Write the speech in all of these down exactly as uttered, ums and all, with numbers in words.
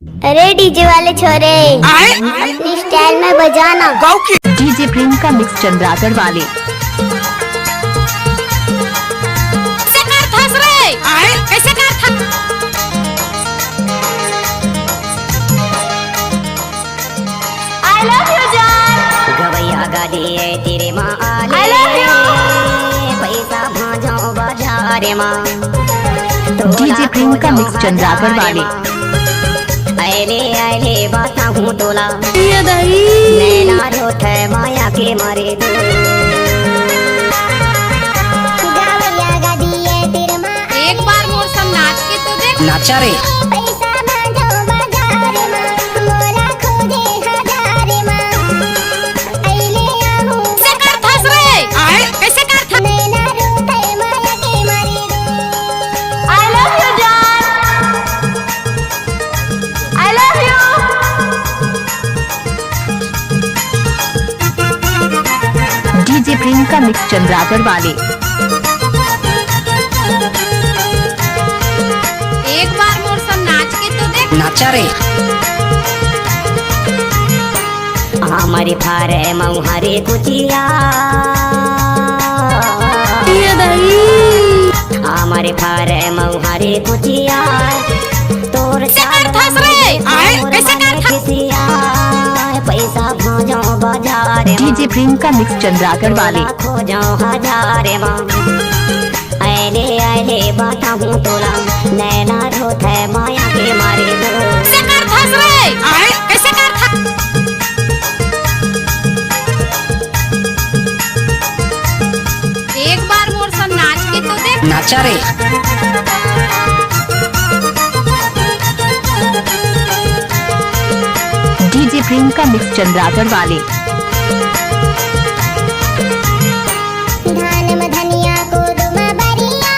अरे डीजे वाले छोरे, अपनी स्टाइल में बजाना। डीजे प्रेम का मिक्स चंद्रागढ़ वाले। कैसे कर थस रे? कैसे कर थस? I love you जान। गवैया गाड़ी है तेरे माँ आले। I love you। पैसा भाजो बाजारे माँ। डीजे प्रेम का मिक्स चंद्रागढ़ वाले। अइले अइले बताहूँ तोला। ये दाई। नैना रोथे माया के मारे दो। गवैया गाड़ी है तेरे माँ। एक बार मोर संग नाच के तो देख। नाचा रे। पैसा भाजो बाजारे माँ। मोला खोजे हजारे माँ। अइले आहूँ। कैसे कर थस रे? कैसे कर थस? नैना रोथे माया के मारे दो। I love you जान। I love you। डीजे प्रेम का मिक्स चंद्रागढ़ वाले। एक बार मोर संग नाच के तो देख। नाचा रे। हमारे फारे मऊहारे कुचिया। ये दाई। हमारे फारे मऊहारे कुचिया। तोर से कर थस रे? आय, कैसे कर थस? पैसा खोजो बाजारे माँ। डीजे प्रेम का मिक्स चंद्रागढ़ वाले। खोजो हजारे माँ। अइले अइले बताहूँ तोला। नैना रोथे माया के मारे दो। कैसे कर थस रे? आय, कैसे कर थस? एक बार मोर संग नाच के तो देख। नाचा रे। डीजे प्रेम का मिक्स चंद्रागढ़ वाले। धान म धनिया कोदो म बरिया।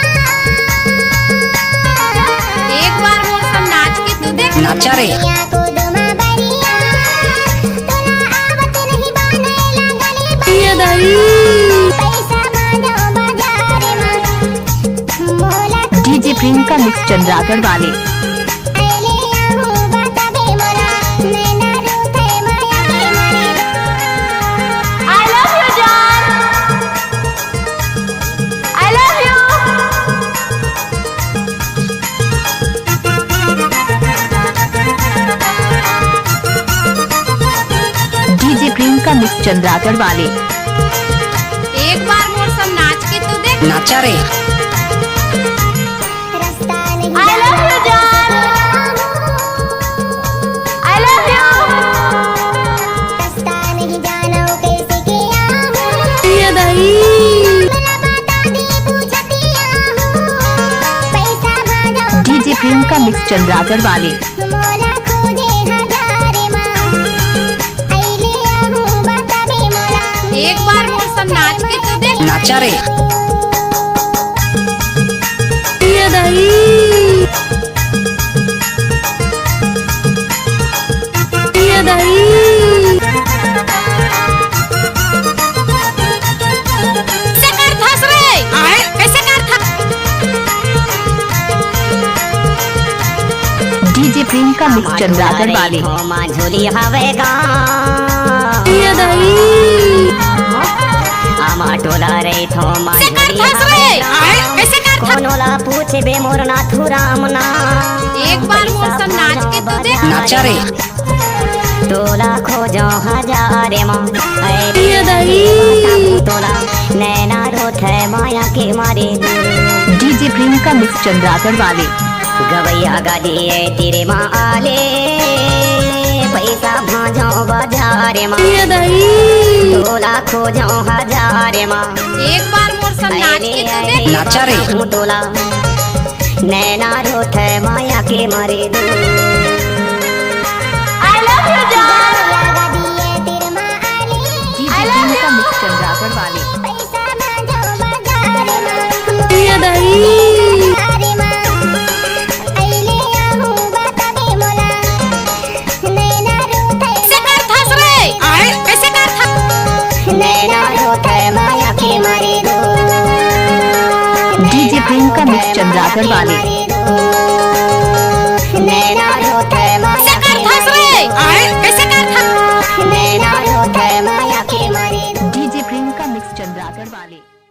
एक बार मोर संग नाच के तो देख। नाचा रे। धनिया कोदो म बरिया। तोला आवत नहीं बाने लागले बा। ये दाई। पैसा भाजो बाजारे माँ। मोला डीजे प्रेम का मिक्स चंद्रागढ़ वाले। अइले आहूँ बताबे मोला। नैना रोथे माया के मारे दो। I love you जान। I love you। डीजे प्रेम का मिक्स चंद्रागढ़ वाले। एक बार मोर संग नाच के तो देख। नाचा रे। I love you जान। I love you। ये दाई। डीजे प्रेम का मिक्स चंद्रागढ़ वाले। एक बार मोर संग नाच के तो देख। नाचा रे। ये दाई। ये दाई। कैसे कर थस रे? आय, कैसे कर थस? डीजे प्रेम का मिक्स चंद्रागढ़ वाले। माँ झोली हवे गा। ये दाई। आमा टोला रे थो माँ झोली हवे गा। आय, कैसे कर थस? कोनो ला पूछबे मोर नाथू राम ना। एक बार मोर संग नाच के तो देख। नाचा रे। तोला खोजो हजारे माँ, अरे ये दाई। तोला नैना रोथे माया के मारे। डीजे प्रेम का मिक्स चंद्रागढ़ वाले। गवैया गाड़ी है तेरे माँ आले, पैसा भाजो बाजारे माँ। ये दाई। तोला खोजो हजारे माँ। एक बार मोर संग नाच के तो देख। नाचा रे। तोला नैना रोथे माया के मारे दो। I love you जान। डीजे प्रेम का मिक्स चंद्रागढ़ वाले। ये दाई। कैसे कर थस रे? आय, कैसे कर थस? नैना रोथे माया के मारे दो। डीजे प्रेम का मिक्स चंद्रागढ़ वाले। नैना रोथे माया टीकमगढ़ वाले।